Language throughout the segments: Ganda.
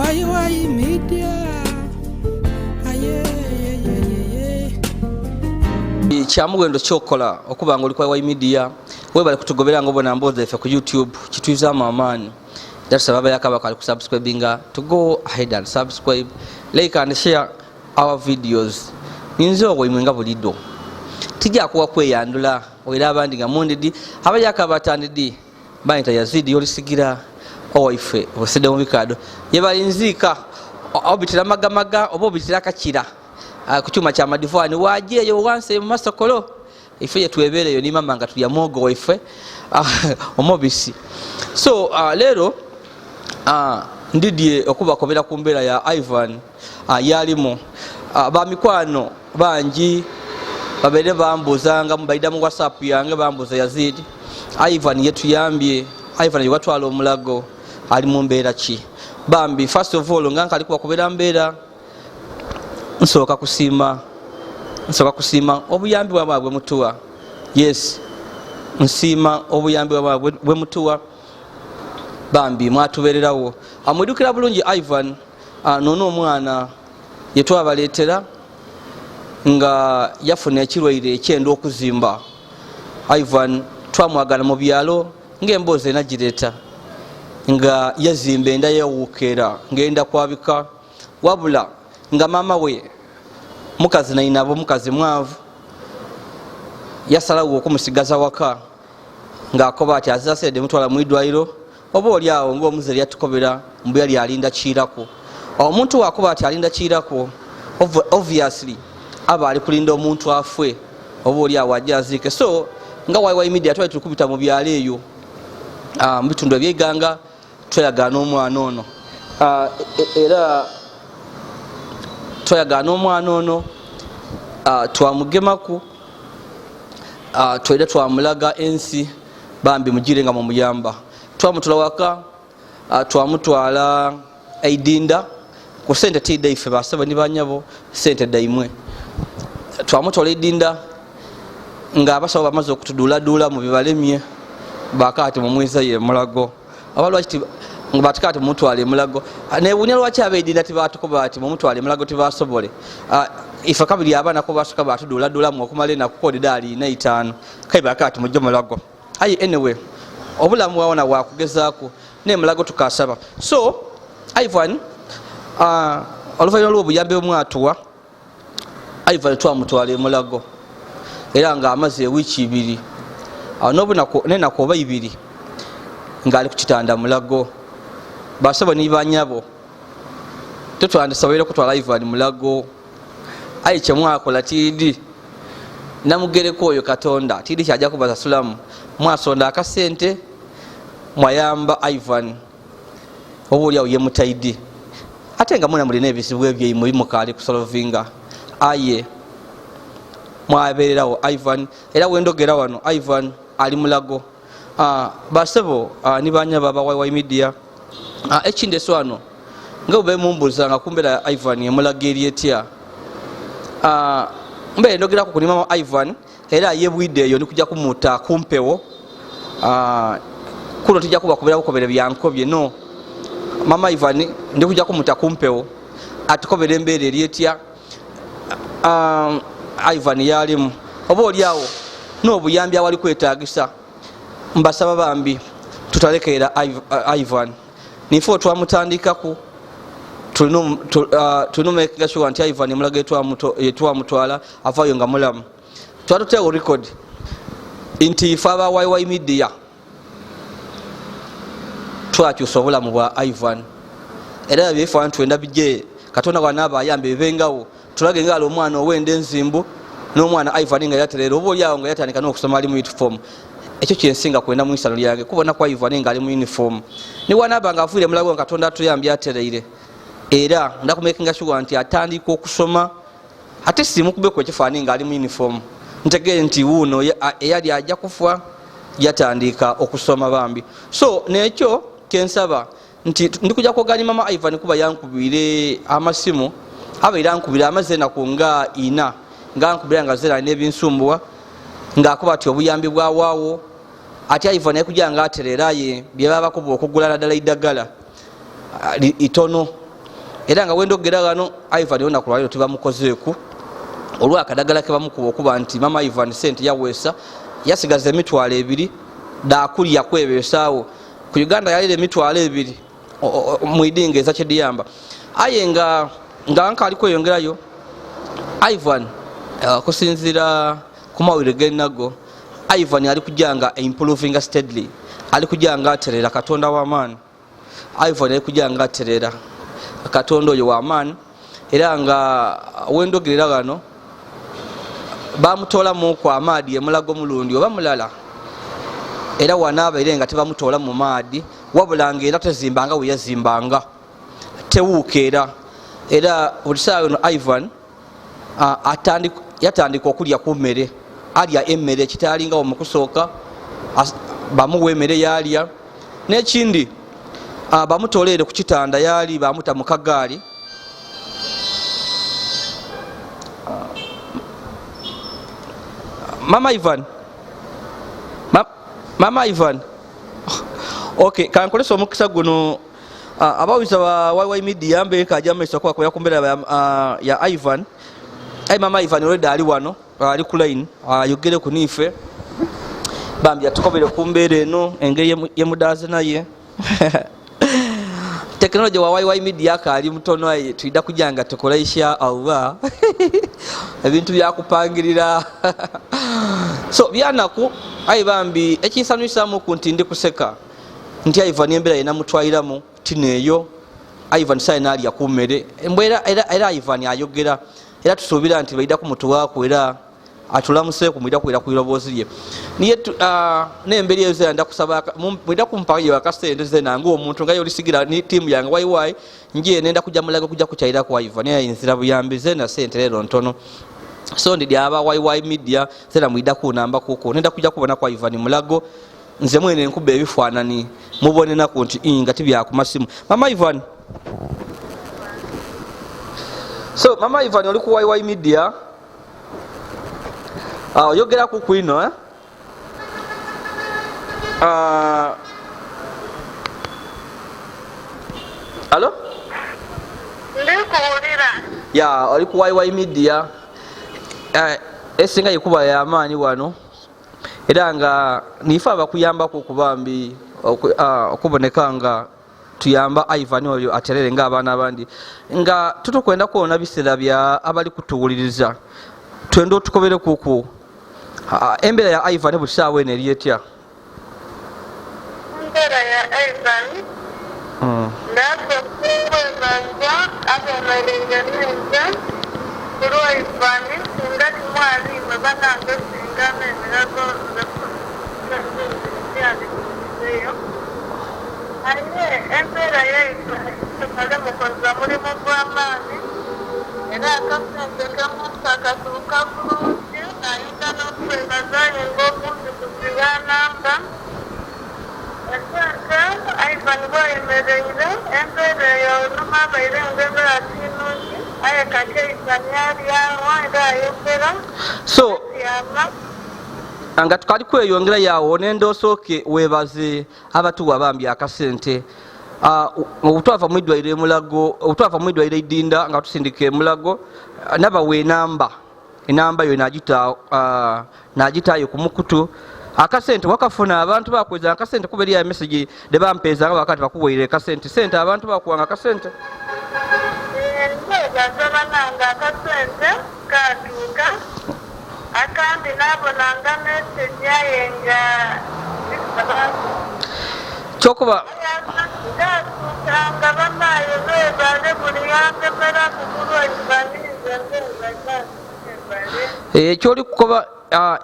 YY Media. Aye, ye, ye, ye, ye. Kyamuwendo kyokola okuba nga oli kwa YY Media. Webale kutugobera nga obona mboozi zaffe ku YouTube, kitwizaamu amaanyi. Era tusaba abayaka bakali kusubscribinga to go ahead and subscribe, like and share our videos. Ninze owaimwe nga bulido, tijja kuwa kweyandula era abandi nga mundidi, abayaka batandidi bayita Yazidi olisigira owaife obusidde mu bikado yebalinziika obitira magamaga oba obitira akakira ku kyuma kya madivaani wajeeyo wansi mu masokolo ife yetwebeereyo ni mama nga tulya mwogo waife omubisi. So leero ndidye okubakobera ku mbeera ya Ivan yalimu. Bamikwano bangi babeere bambuuzanga, baida mu WhatsApp yange bambuuza, "Yazid, Ivan yetuyambye, Ivan yewatwala omulago ali mu mbeera ki?" Bambi, first of all, nga nkali kubakobera mbeera, nsooka kusiima obuyambi bwabwe bwe mutuwa. Yes, nsiima obuyambi bwabwe bwe mutuwa. Bambi mwatubeererawo. Mwidukira bulungi Ivan nono omwana yetwabaleetera nga yafuna ekirwaire ekyenda okuzimba. Ivan twamwagala mu byalo ngaemboozi enagireeta nga yazimba enda, yewuukeera ngenda kwabika, wabula nga maama we mukazi nainabo mukazi mwavu, yasalawo okumusigaza waka ngaakoba ati azasedde mutwala mwidwaliro oba oli awo ngaomuzere yatukobera mbu yali alinda kiiraku. Omuntu wakuba ati alinda kiiraku, obviously aba ali kulinda omuntu afwe oba oli awo ajja aziike. So nga YY Media twali tulikubita mu byalo eyo mu bitundu ebyeganga, tweyagaana omwana ono. Era twayagaana omwana ono, twamugemaku, twera twamulaga ensi. Bambi mugire nga mumuyamba. Twamutwala waka, twamutwala eidinda ku sente tidda ife basebo ni banyabo, sente daimwe. Twamutwala eidinda nga abasawo bamaze okutuduladula mu bibalemye, bakati mumwiza ye mulago aba lwaki batika mumutwale emulago. Newunya lwaki abeidinda tibatukuba ati mumutwale emulago, tibasobole. Ife kabiri abaana ko basuka batuduladulamu okumala enaku kodi daali ina itaano, kai bakati mujje mulago. Aye anyway, obulamu bwawona bwakugezaaku nemulago tukasaba. So Ivan, oluvanyuma lwobuyambi bwemwatuwa, Ivan twamutwala emulago era nga amaze ewiiki 2 nenaku oba 2 ngaali kukitanda mulago. Basebo ni banyabo, tetwandisoboire kutwala Ivan mulago, aye kyemwakola tidi namugereko oyo Katonda tidi kyajja kubasasulamu. Mwasonda akasente mwayamba Ivan oba oliawo yemutaidi, ate nga muna mulina ebizibu ebyaimwe bimukaali kusolovinga, aye mwabererawo Ivan. Era wendogera wano Ivan ali mulago. Basebo ni banyabo aba YY Media, ekindeso wano nga bwe mumbuuza nga kumbeera ya Ivan emulaga eri etya, mbeere ndogeraku ku nimama Ivan era yebwidde eyo nikujja kumuta kumpewo. Kuno tujja kubakubira bukobere byankobye no mama Ivan, ndikujja kumuta kumpewo atukobera embeera eri etya Ivan yalimu, oba oliawo n'obuyambi awali kwetagisa. Mbasaba bambi tutalekeera Ivan. Nife otwamutandikaku, tulina omakinga sure nti Ivan emulaga yetwamutwala avayo nga mulamu. Twatuteewo record nti ife aba YY Media twakyusa obulamu bwa Ivan. Era byefa twenda bijje Katonda bwanaaba ayamba ebibengawo, tulage ngaala omwana owenda enzimbu n'omwana Ivan nga yaterera, oba oliawo nga yatandika n'okusoma ali mu uniform. Ekyo kyensinga kwenda mu isano lyange, kubona kwa Ivan nga ali mu uniform. Niwanaaba nga afuire mulago nga Katonda atuyambye atereire, era ndakumakinga sure nti atandika okusoma, ate simukubeko ekifaani nga ali mu uniform, ntegere nti wuuno eyali ajja kufa yatandika okusoma bambi. So nekyo kyensaba nti ndikuja kwogani mama Ivan, kuba yankubire amasimu, abaire ankubira amaze enaku nga 4 nga ankubira nga zera alina ebinsumbuwa, ngaakuba ati obuyambi bwawaawo, ati Ivan yakuja nga aterera ye byebabakuba okugula naddala eddagala itono. Era nga wendogera ghano, Ivan olunaku lwaleero tibamukozeeku olwakadagala kebamukuba, okuba nti mama Ivan sente yaweesa yasigaza 20,000 dakulya kwebesaawo ku Uganda. Yalira 20,000 mwidinga eza kyediyamba, aye nga nkali kweyongerayo. Ivan, okusinzira ku mawulire genago, Ivan ali kujja nga improvinga steadily, ali kujja nga aterera. Katonda w'amaani. Ivan ali kujja nga aterera, Katonda oyo w'amaani. Era nga wendogerera ghano, bamutoolamuku amaadi emulago mulundi oba mulala, era wanaabaire nga tebamutoola mu maadi, wabula nga era tezimbanga we yazimbanga, tewuuka. Era buli saawa eno Ivan yatandika okulya ku mmere, alya emmere ekitalingawo mukusooka. Bamuwa emmere yalya. N'ekindi, bamutoleere ku kitanda yali bamuta mu kagaali. Mama Ivan, mama Ivan, ok, kankolesa omukisa guno, abawiza ba YY Media mbe kaja maiso kwa kuya kumbera ya Ivan. Ai mama Ivan already ali wano, ali ku line, ayogere ku nife bambi, atukobere ku mbeera eno engeri yemudaze. Naye tekinologi wa YY Media akaali mutono, aye twida kujja nga tukola insha Allah. Ebintu byakupangirira so byanaku, aye bambi ekinsanuisamuku nti ndi kuseka nti Ivan embeera yenamutwaliramu tineeyo. Ivan saye nalya ku mmere era, era Ivan ayogera, era tusuubira nti baida kumutuwaaku era atulamuseeku, mwida kuwera ku iroboozi lye. Niye n'emberi eyo zena ndakusaba mwida kumpayo akasente zena ngaomuntu nga yolisigira ni tiimu yange YY nje nenda kujja mulago kujja kukyayira ku Ivan, naye nzira buyambi zena sente leero ntono. So ndi aba YY Media zena mwida kunamba kuko nenda kujja kubona ku Ivan mulago, nze mwene nkuba ebifaanani mubonenaku nti nga tibyakumasimu. Mama Ivan, so mama Ivan oli ku YY Media, oyogeraku kwino, eh? Alo? Ndikuwulira. Ya, oli ku YY Media, esinga yikuba yamaanyi wano, era nga nife abakuyambaku okubambi okuboneka nga tuyamba Ivan oyo aterere ngaabaana abandi. Nga tutukwenda kwona biseera bya abali kutuwuliriza, twenda otukobere kuku embeera ya Ivan buli saawa eno eri etya? Embeera ya Ivan, ndasooka okwebaza abemereire ninze kulwa Ivan. Singa timwaliimwe banange, singa n'emirago ndyandituukizeyo. Aye embeera ya Ivan, tumale mukoza mulimu gw'amaani, era akasente kemumpa katuuka bulungi. Nayinza n'okwebaza aye ng'okumpi kuziba namba esente Ivan bwayemereire. Embeera eyo numa abaire nga embeera tinungi, aye kati Ivan alyawo era ayogera. So atyama. Nga tukali kweyongera yawo, nenda osooke webaze abatuwa bambi akasente. Obutwava mwidwaire emulago, obutwava mwidwaire idinda nga tusindika emulago, nabawa enamba yo nagita, nagitayo ku mukutu. Akasente wakafuna? Abantu bakweza akasente? Kuba eriya message debampezanga bakati bakuweire akasente sente, abantu bakuwanga akasente. Mbebaza banange, akasente katuuka. Akandi nabonanga message aye nga Kyokuba gatuukanga. Banaye bebale buli yangemeraku kulwa Ivan, nze mbebaza, bebale. Kyoli kukoba,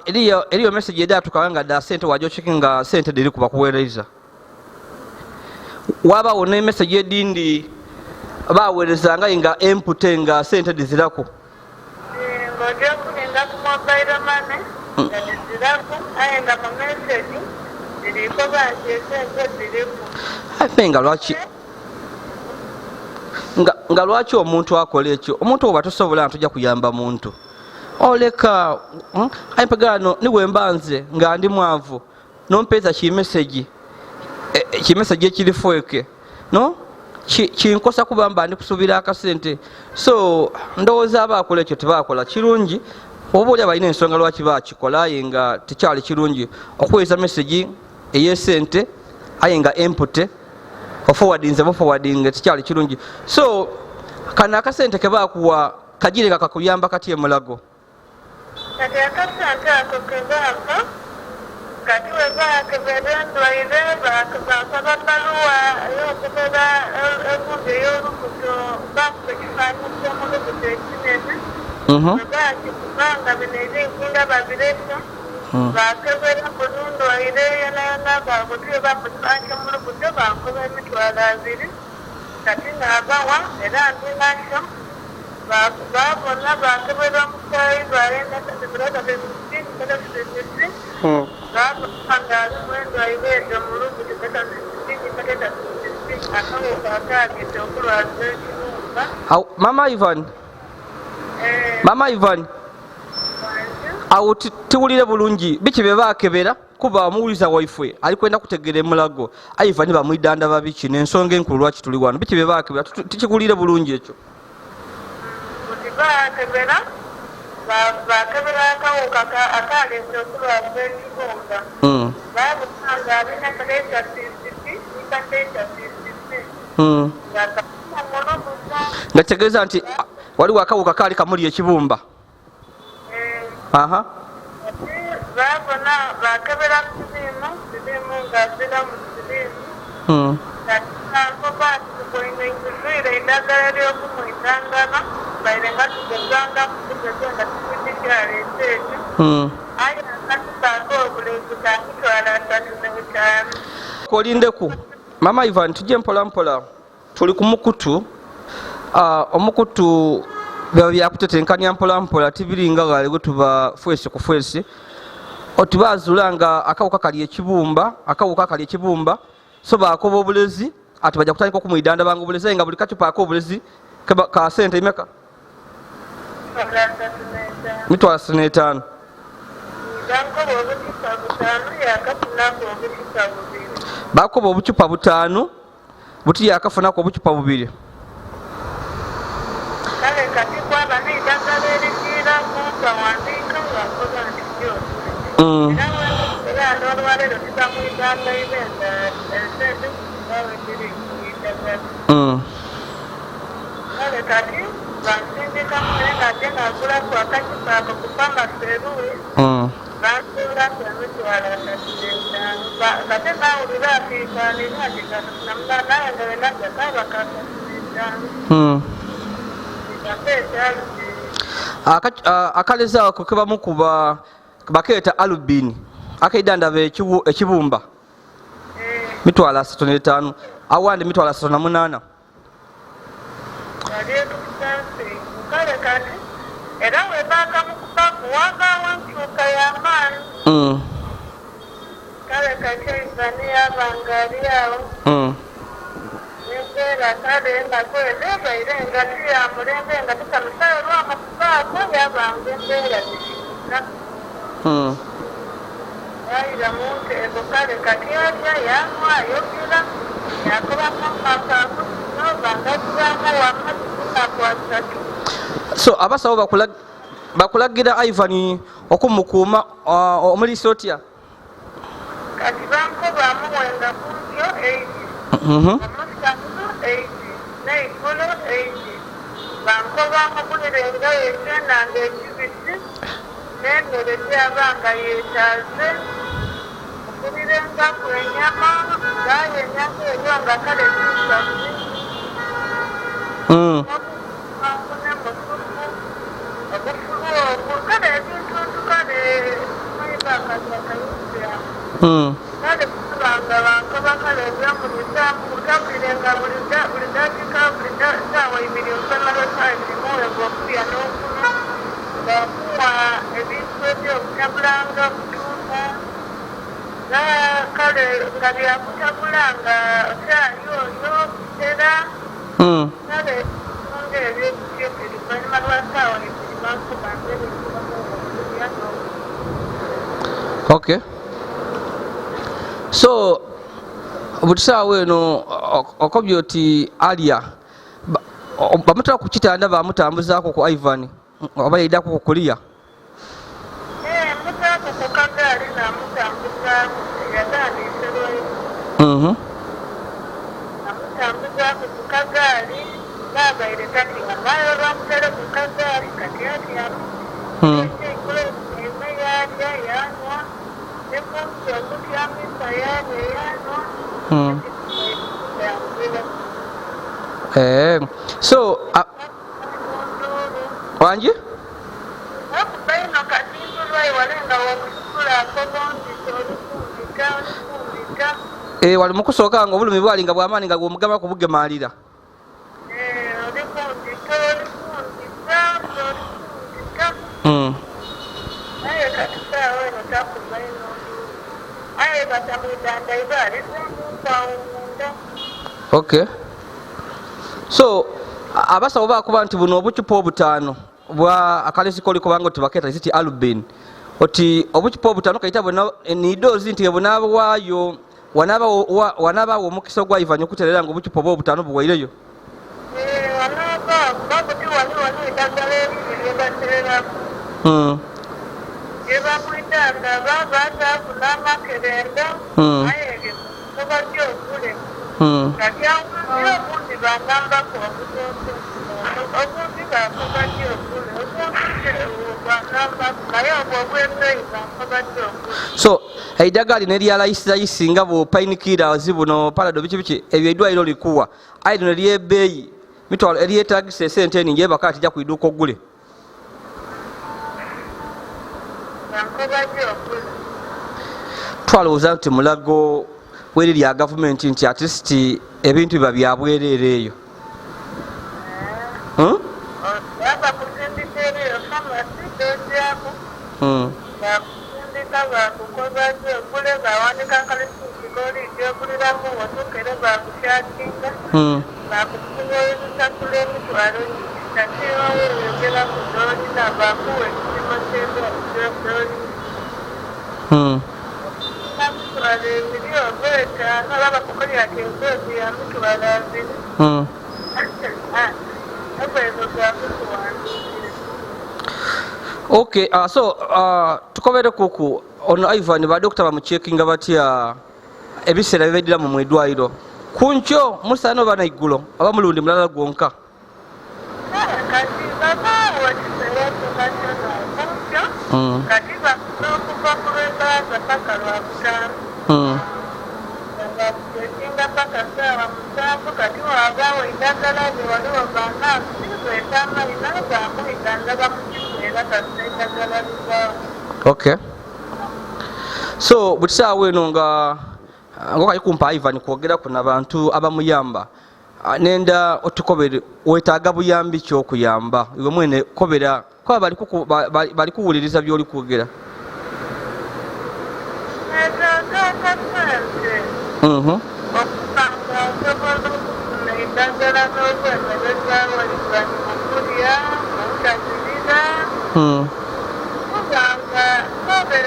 eriyo message edatukaga nga da sente, waja ocheke nga sente diri kuba kuweereza. Wabawo ne message edindi baweerezanga nga empute nga sente diziraku. Ng'ojja kulinda ku mobile money nga diziraku, aye nga mu message ziriko banti esente ziriku. Ate nga lwaki omuntu akola ekyo? Omuntu oba tosobola ntojja kuyamba muntu, oleka. Aye mpegano niwemba nze nga ndi mwavu, nompeeza kimessage, kimessage ekiri fake no. Kinkosa kuba mba ndi kusuubira akasente. So ndowooza abaakola ekyo tebaakola kirungi, oba oli abalina ensonga lwaki bakikola, aye nga tekyali kirungi okuweereza message ey'esente aye nga empty, oforwardinze buforwardinge, tekyali kirungi. So kano akasente kebakuwa kagire nga kakuyamba kati emulago. Kati akasente ako kebampa, kati webakebera endwaire, bansaba baluwa eyokukebera egundi ey'olubuto, bakuba ekifaananyi ky'omulubuto ekinene. Webakikuba nga bino ebinfunda babireka, bakebera buli ndwaire yonayona, babutuye bakuba ekifaananyi ky'omulubuto, bankuba 20,000. Kati nabawa era ndi nakyo. Babona bakebera omusaayi bayenda babona nga alimu endwaire ejo mulubuto akawuka akaleeta okulwaza ekibumba. Mama Ivan, Mama Ivan, awo tiwulire bulungi biki bye bakebera, kuba omuwuliza waifwe ali kwenda kutegera emulago. Ivan bamwidanda biki n'ensonga enkulu lwaki tuli wano, biki bye bakebera, tikiwulire bulungi ekyo. Buti bakebera, bakebera akawuka akaleeta okulwaza ekibumba, babona nga alina hepatitis B, hepatitis C, nga kalimu mulubuto. Nga kitegeeza nti waliwo akawuka kaali kamuli ekibumba. Aha. Babona bakebera siriimu, siriimu nga aziramu siriimu. Kati bankoba nti tugoine tuzuire eddagala ly'okumwitangaba, baire nga tugezangaku tugeze nga titukikyaleeta ekyo. Aye akacupa ak'obulenzi ka 350,000. Kolindeku Mama Ivan, tujje mpola mpola, tuli ku mukutu. Omukutu biba byakutetenkanya mpola mpola, tibiringa ghale gwe tuba fwesi ku fwesi. Oti bazula nga akawuka kali ekibumba, akawuka kali ekibumba, so bakoba obulezi ati bajja kutandika okumwidandabanga obulezi, aye nga buli kacupa ak'obulezi ka sente imeka? 350. 350. Bankoba obucupa 5, yakafunaku obucupa 2. Bakoba obucupa 5, buti yakafunaku obucupa 2. Kale kati kwaba n'eddagala erigiiraku, bawandiika bakoba nti gy'ogule. Era era n'olwaleero tibamwidambaire nga esente zibawe ziri ku iddagala. Kale kati bansindikamu naye nga ate nagulaku akacupa ako ku famasi eruuyi, bansuulaku 350,000. Kate nawulira akiikaanira nti 38, aye nga wenajja kaaba ka 35. Ate ekyali Akalezi ako kebamukuba bakeeta Albin, akaidandaba ekibumba, 350,000, awandi 380,000. Yali expensive. Kale kati era webakamukubaku wabaawo enkyuka y'amaanyi. Kale kati Ivan yabanga ali awo embeera kale enaku ezo ebaire nga tiyamulembe nga tikamusayo lwamukubaako, yabanga embeera tikiika. Yayira mu nteeko. Kale kati atya yanywa ayogera yakoba mama kakuno bangaziramu wamazzi lunaku 3. So abasawo bakulagira Ivan okumukuuma, omuliisa otya? Kati bankoba amuwenga ku nkyo 8, omusanvu 8, n'eigulo 8. Bankoba amugulirengayo ekyenanga ekibisi n'emmere gyaba nga yeetaaze, mugulirengaku enyama, ng'aye enyama eyo nga kale tinsasi, nfune musupu obufulu obwo, kale ebintuntu, kale maiba akayingira. Kale kubanga bankoba kale ebyomuliisa mutabulirenga buli dakiika, buli saawa 2, oluvannyuma lwa saawa 2 muwenga okulya n'okunwa, bamuwa ebintu ebyokutabulanga obutunta nga kale nga byakutabula nga kyayi oyo bitera. Kale nga ebyo oluvannyuma lwa saawa 2 bankuba mbere okulya n'okunwa. Okay, so Buli saawa eno okobye oti alya, bamutwala ku kitanda, bamutambuzaako ku Ivan oba yaidaku ku kuliya? Mutaaku ku kagaali namutambuzaako, yatandise lwaino. Namutambuzaako ku kagaali, babaire tatyama, aye olwamutere ku kagaali kati atyama. Ekyeigulo eme yalya yanywa, nekunsi okutyamisa yalya yanywa. So wangi? Okubaino katindulwa iwalenga womusukula akobondika olufundika olufundika. Wali mukusooka nga obulumi bwali nga bwamaani nga gwomugamba kubugemalira. Olifundika olifundika olifundika. Aye kati saawa eno takuba ino nduulu, aye batamwidanda ibaalizamumpawo munda. Okay, so abasawo bakuba nti buno obucupa obutaano bwa akalesi koli kubanga oti baketa ziti albin, oti obucupa obutaano kaita buna nidozi nti bunabwayo wanabaawo omukisa ogwa Ivan okuterera nga obucupa oba obutaano buwaireyo. Wanaaba babuti wali wali eddagala eriri lyebateeraku lyebamwidanda babataaku n'amakerenda. Aye tobajja ogule. Kati awo obundi bagambako obutonto, obundi bakobajja ogule, obundi bagambako, naye obwo obwebbeeyi bakobajja ogule. So eidagala lino erya layisi nga bu painkillers buno, Panado, biki biki ebyo, eddwaliro likuwa, aye lino eryebbeeyi mitwalo eryetagisa esente eningi ebaka tijja kuiduuka ogule. Bankobajja ogule. Twalowooza nti Mulago weri lya gavumenti nti at least ebintu biba bya bwereere eyo. Baba kusindika eriyo famasi dojjaku. Bakusindika bakukobaje ogule, bawandika akalisiiti kolijja oguliramu, wotuuka era bakushakinga. Bakukuba ebisasula 20,000. Kati oyogeraku dolina, bakuwa ekipimo kyedolina. 20,000 oba 5,000, oba bakukolera ati edozi ya 20,000. Obwezo bwakukuwandiikira. Okay, so tukobere kuku ono Ivan, badokita bamucheckinga batya ebiseera bibaidiramu mu idwaliro? Kunkyo, musana oba naigulo, oba mulundi mulala gwonka? Kati babaawo ekiseera kyona kyona kunkyo. Kati bakuza okuva ku lwembalaza paka Lwakutaano. Bakucheckinga paka saawa 7. Kati wabaawo eddagala lye waliwo banansi beeta amayina bamwidanda bamukiseera kasita eddagala livaawo. Okay, so buli saawa eno nga ngokali kumpa Ivan kwogeraku nabantu abamuyamba. Nenda otukobere wetaaga buyambi ki okuyamba iwe mwene, kobera kuba bali kuwuliriza byoli kwogera. Neetaaga akasente okuba nga nsobola okufuna eddagala n'okwemerezaawo Ivan mu kulya, obutazirira. Kubanga kobe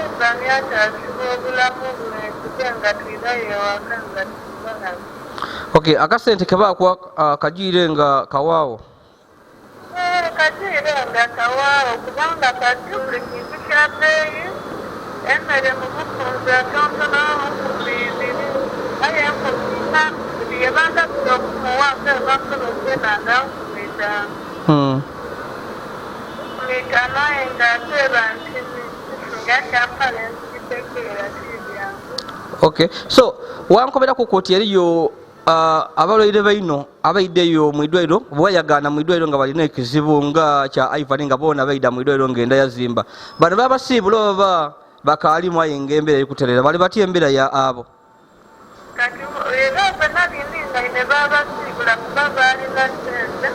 Ivan ataasibwa obulamu bwe tube nga twirayo ewaka nga tubalamu. Okay, akasente kebakuwa kajiire nga kawaawo? Kajiire nga kawaawo, kubanga kati buli kintu kya bbeeyi. Emmere mu bufunze atontona 20,000, aye 40,000 buli yebandagula okumuwa nga ebasobola okugenda nga 50,000. 50,000, aye ng'ate eba ntini nga kyampala enzitegeera tibyangu. Okay, so wankoberaku kuti eriyo abalwaire baino abaiddeyo mu idwairo bweyagaana mu idwairo nga balina ekizibu nga kya Ivan, nga boona baida mu idwairo nga enda yazimba, bano babasiibula oba bakaalimu, aye nga embeera eri kuterera, bali batya embeera ya abo? Kati era fena biningaine babasiibula kuba baalina sente,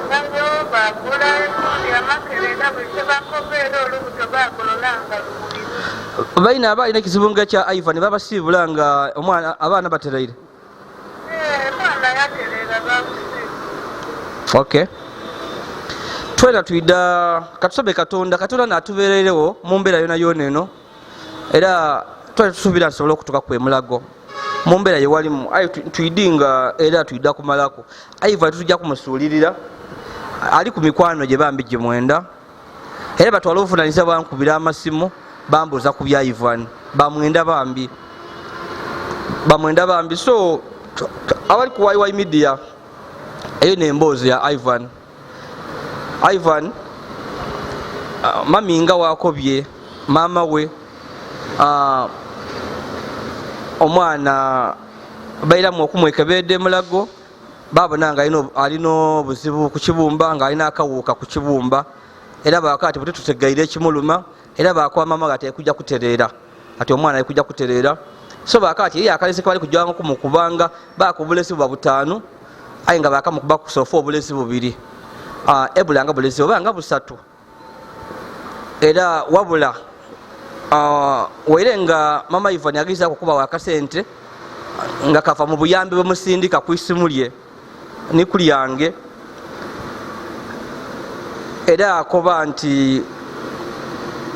bayo bagula egundi amakerenda buli kyebakoba, era olubuto bagulola nga luwulire. Baina abalina ekizibu nga ekya Ivan babasiibula nga omwana abaana batereire? Omwana yatereera, bamusiibula. Okay, twena twida katusabe Katonda, Katonda natubeererewo mu mbeera yona yona eno era. Twali tusuubira nsobole okutuuka ku emulago mu mbeera ye walimu, aye twidi nga era twidda kumalako. Ivan tutujja kumusuulirira, ali ku mikwano gye bambi gye mwenda, era batwala obuvunanyizibwa, bankubira amasimu bambuuza ku bya Ivan, bamwenda bambi, bamwenda bambi. So abali ku YY Media, eyo nemboozi ya Ivan. Ivan, mami nga wakobye maama we, omwana bairamu okumwekebedde mulago, babona nga alina obuzibu ku kibumba, nga alina akawuka ku kibumba, era baka ati butetutegeire ekimuluma, era bakuba mama nga tekujja kutereera, ati omwana ali kujja kutereera. So baka ati ye akalesi kabali kujjanga kumukubanga baka obulesi buba butaano, aye nga bakamukuba kusofa obulesi bubiri, ebula nga bulesi oba nga busatu. Era wabula waire nga mama Ivan agezaako okubawa akasente nga kava mu buyambi bwemusindika ku isimu lye ni ku lyange, era akoba nti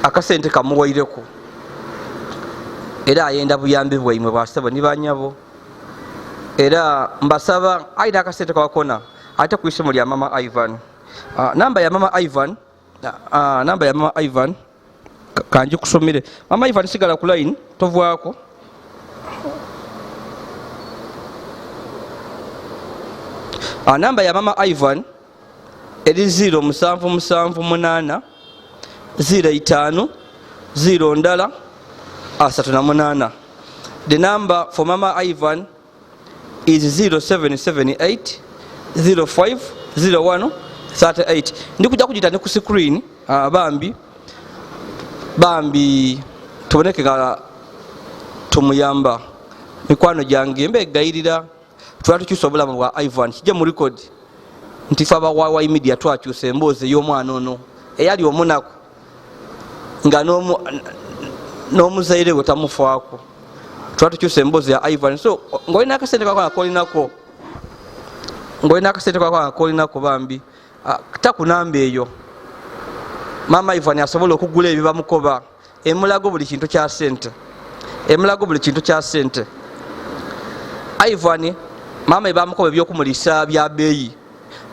akasente kamuwaireku, era ayenda buyambi bwaimwe bwasebo ni banyabo. Era mbasaba ayina akasente kawakona ate ku isimu lya mama Ivan. Namba ya mama Ivan, namba ya mama Ivan kanji kusomere. Mama Ivan sigala ku line, tovwako. Namba ya mama Ivan eri 0 7 7 8 0 5 0 ndala 38. The number for mama Ivan is 0778 05 01 38. Ndikuja kugita ne ku screen, bambi bambi tuboneke nga tumuyamba. Mikwano gyange mbegayirira, twala tukyusa obulamu bwa Ivan, kijje mu record nti fe aba YY Media twakyusa emboozi ey'omwana ono eyali omunaku nga n'omuzaire we tamufaako. Twala tukyusa emboozi ya Ivan. So ng'olina akasente kako kolinako, ng'olina akasente kako kolinako bambi, ta ku namba eyo mama Ivan asobola okugula ebyo bamukoba. Emulago buli kintu kya sente, emulago buli kintu kya sente. Ivan mama ebamukoba ebyokumulisa bya beeyi,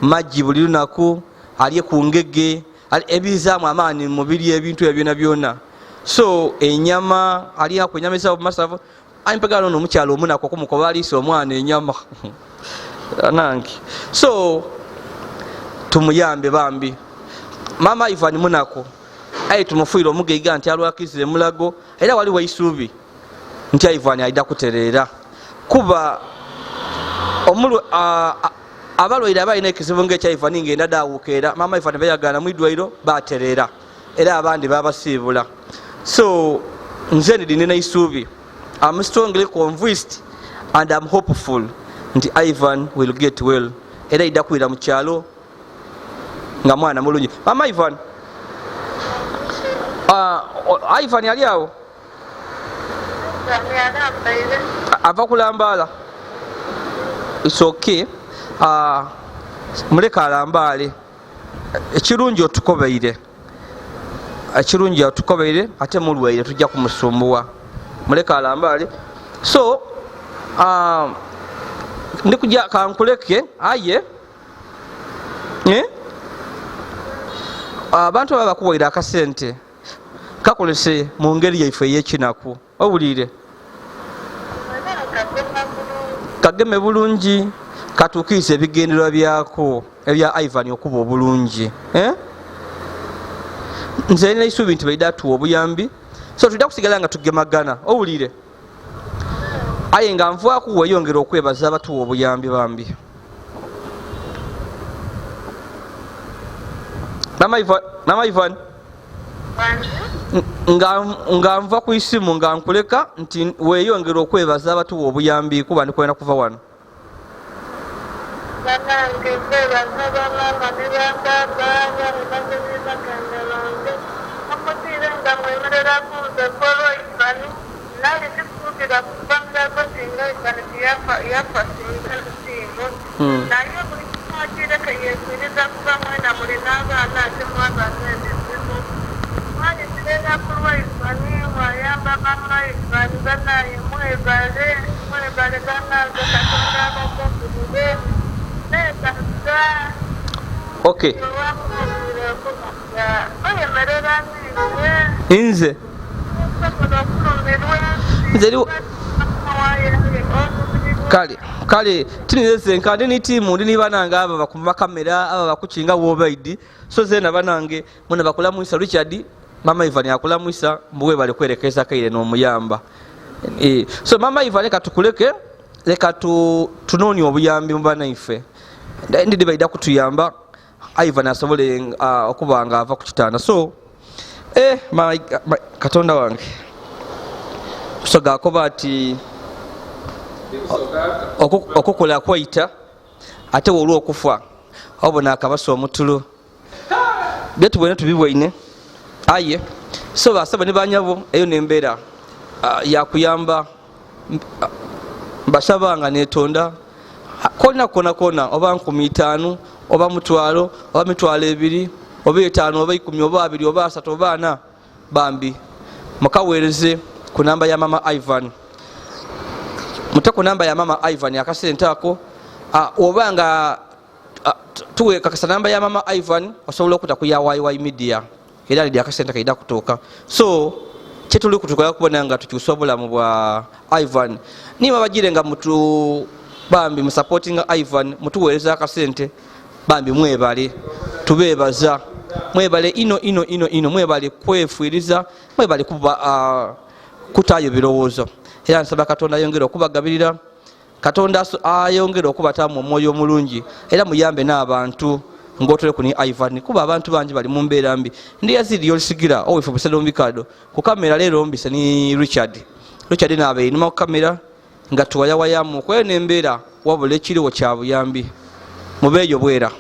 maggi buli lunaku, alye ku ngege, ebizaamu amaani mu mubiri, ebintu ebyo byona byona. So enyama alya ku enyama esawo masavu. Ampegano no omukyalo omunaku okumukoba aliisa omwana enyama nange. So tumuyambe bambi, mama Ivan munaku, aye tumufuire omugeiga nti alwakizire mulago, era waliwo eisuubi nti Ivan aida kutereera, kuba abalwaire abalina ekizibu ngaekya Ivan ngenda dawuka, era mama Ivan beyagana mwidwairo batereera, era abandi babasiibula. So nze ndina eisuubi, I'm strongly convinced and I'm hopeful nti Ivan will get well, era ida kwira mu kyalo nga mwana mulungi. Mama Ivan, Ivan ali awo ava kulambaala. It's okay, muleka alambaale. Ekirungi otukobeire, ekirungi otukobeire, ate mulwaire tujja kumusumbuwa, muleka alambaale. So ndikuja kankuleke, aye abantu aba bakuwaire akasente kakolese mu ngeri yaife ey'ekinaku, owulire kageme bulungi, katuukiriza ebigendererwa byako ebya Ivan okuba obulungi. Nze nina isuubi nti baida tuwa obuyambi, so tulina kusigala nga tugemagana, owulire. Aye nga nvaaku, weyongera okwebaza abatuwa obuyambi bambi. Mama Ivan, nga nva ku isimu nga nkuleka nti weyongera okwebaza abatuwa obuyambi, kuba ndikwenda kuva wano. Banange mbebaza bamaama ne bataata bamaze ne baganda bange omutiire nga mwemerera kunze kolwa Ivan. Nali sisuubira kuva mulago singa Ivan tiyafa, yafa singa nsiimu, naye buli kimu akireke yefiiriza, kuba mwena muli n'abaana ate mwabamu ebizibu. Mwayitirera ku lwa Ivan. Mwayamba mama Ivan, banaye mwebale, mwebale banange, Katonda abagabirire. Nebaza. Okay. Oyemerera niwe. Nze Osobola okulumirwa ensi. Nze kale kale tinizesenka, ndi ni tiimu, ndi ni banange abo bakuba kamera, abo bakukinga wobaidi. So zena banange muna bakulamwisa. Richard, mama Ivan akulamwisa, mbuwe bali kwerekeza kaire n'omuyamba. So mama Ivan, leka tukuleke, leka tunoonie obuyambi mu banaife, ndidi baida kutuyamba Ivan asobole okuba nga ava ku kitanda. So my, Katonda wange, Busoga akoba ati okukola kwaita, ate wolwa okufa obona akabasa omutulu. Byetubwene tubibwaine, aye so basaba ne banyabo, eyo nembeera yakuyamba. Mbasaba nga netonda kona kona kona, oba 5,000, oba 1,000, oba 20,000, oba 50, oba 10, oba 20, oba 30, oba 40, bambi mukaweereze ku namba ya mama Ivan. Mute ku namba ya mama Ivan akasente ako. Oba nga tuwekakasa namba ya mama Ivan, osobola okuta ku ya YY Media, era lidi akasente kaida kutuuka. So kyetuli kutukola kubona nga tukyusa obulamu bwa Ivan, niba bagire nga mutu bambi musupportinga Ivan, mutuweereza akasente. Bambi mwebale, tubebaza, mwebale ino ino ino ino, mwebale kwefuiriza, mwebale kuba kutayo birowoozo. Era nsaba Katonda ayongere okubagabirira, Katonda ayongere okubatamu omwoyo omulungi, era muyambe n'abantu ng'otole ku ni Ivan, kuba abantu bangi bali mu mbeera mbi. Ndi Yazidi Yolisigira owife Busede Mubikado ku kamera. Leero mbise ni Richard. Richard naabe inuma ku kamera nga tuwayawayamu kweyo n'embeera, wabula ekiriwo kya buyambi. Mubeeyo bwera.